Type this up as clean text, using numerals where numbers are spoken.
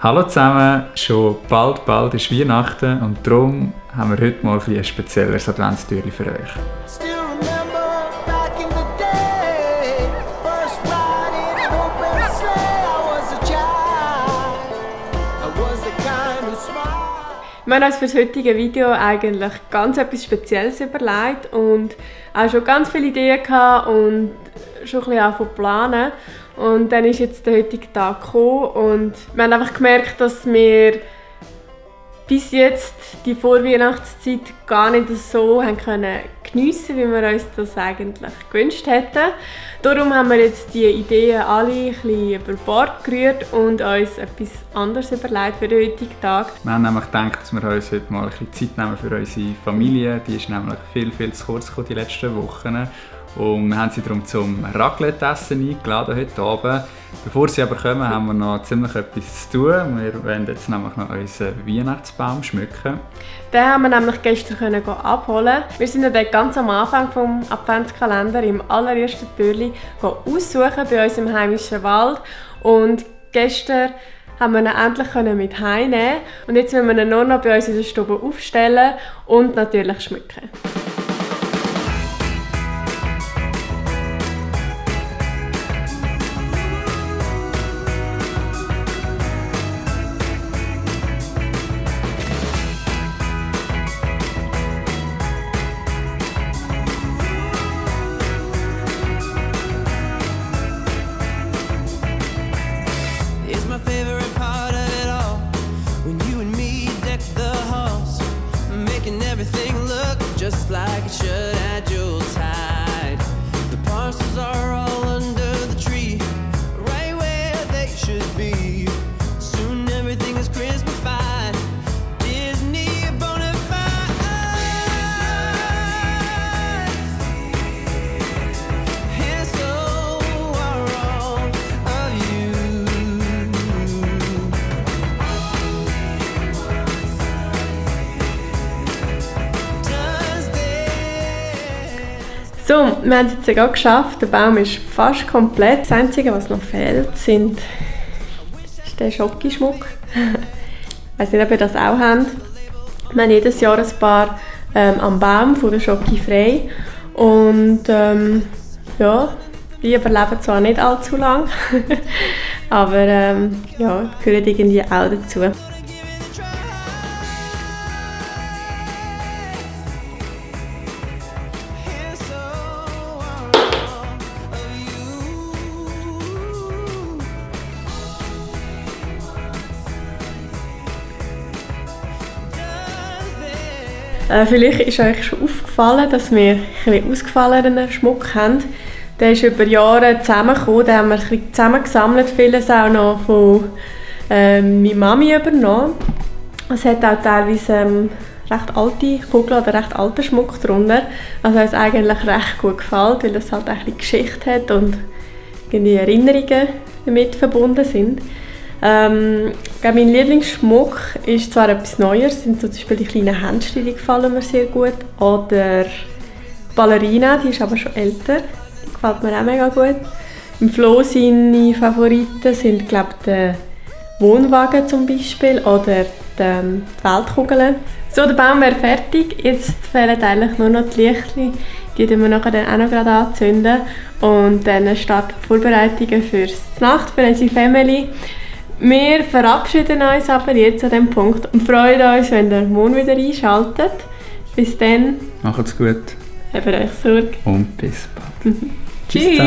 Hallo zusammen, schon bald ist Weihnachten und darum haben wir heute mal ein spezielleres Adventstürchen für euch. Wir haben uns für das heutige Video eigentlich ganz etwas Spezielles überlegt und auch schon ganz viele Ideen gehabt und schon ein bisschen angefangen zu planen. Und dann ist jetzt der heutige Tag gekommen und wir haben einfach gemerkt, dass wir bis jetzt die Vorweihnachtszeit gar nicht so haben können geniessen, wie wir uns das eigentlich gewünscht hätten. Darum haben wir jetzt die Ideen alle ein bisschen über Bord gerührt und uns etwas anderes überlegt für den heutigen Tag. Wir haben nämlich gedacht, dass wir uns heute mal ein bisschen Zeit nehmen für unsere Familie. Die ist nämlich viel zu kurz gekommen die letzten Wochen. Und wir haben sie darum zum Raclette-Essen eingeladen heute Abend. Bevor sie aber kommen, haben wir noch ziemlich etwas zu tun. Wir wollen jetzt nämlich noch unseren Weihnachtsbaum schmücken. Den haben wir nämlich gestern abholen. Wir sind ja dort ganz am Anfang des Adventskalender im allerersten Türchen aussuchen bei uns im heimischen Wald. Und gestern haben wir ihn endlich mit heimnehmen. Und jetzt wollen wir ihn nur noch bei uns in der Stube aufstellen und natürlich schmücken. Just like it should at Yuletide. The parcels are all under the tree, right where they should be. Soon everything is Christmasified. Disney bona fide. And so are all of you. So, wir haben es jetzt sogar geschafft. Der Baum ist fast komplett. Das Einzige, was noch fehlt, ist der Schokischmuck. Ich weiß nicht, ob ihr das auch habt. Wir haben jedes Jahr ein paar am Baum von der Schoki frei. Und ja, die überleben zwar nicht allzu lang, aber ja, gehören irgendwie auch dazu. Vielleicht ist euch schon aufgefallen, dass wir ein bisschen ausgefalleneren Schmuck haben. Der ist über Jahre zusammengekommen, den haben wir ein bisschen zusammengesammelt, vieles auch noch von meiner Mami übernommen. Es hat auch teilweise recht alte Kugeln oder recht alten Schmuck drunter, was uns eigentlich recht gut gefällt, weil es halt ein bisschen Geschichte hat und irgendwie Erinnerungen damit verbunden sind. Mein Lieblingsschmuck ist zwar etwas Neues, sind zum Beispiel die kleinen Händchen, die gefallen mir sehr gut. Oder die Ballerina, die ist aber schon älter, die gefällt mir auch mega gut. Im Flo seine Favoriten sind, glaube ich, der Wohnwagen zum Beispiel oder die Weltkugeln. So, der Baum wäre fertig, jetzt fehlen eigentlich nur noch die Lichtchen. Die tun wir nachher dann auch noch gerade anzünden. Und dann starten die Vorbereitungen für die Nacht, für unsere Family. Wir verabschieden uns aber jetzt an diesem Punkt und freuen uns, wenn ihr morgen wieder einschaltet. Bis dann. Macht's gut. Habt euch Sorge. Und bis bald. Tschüss.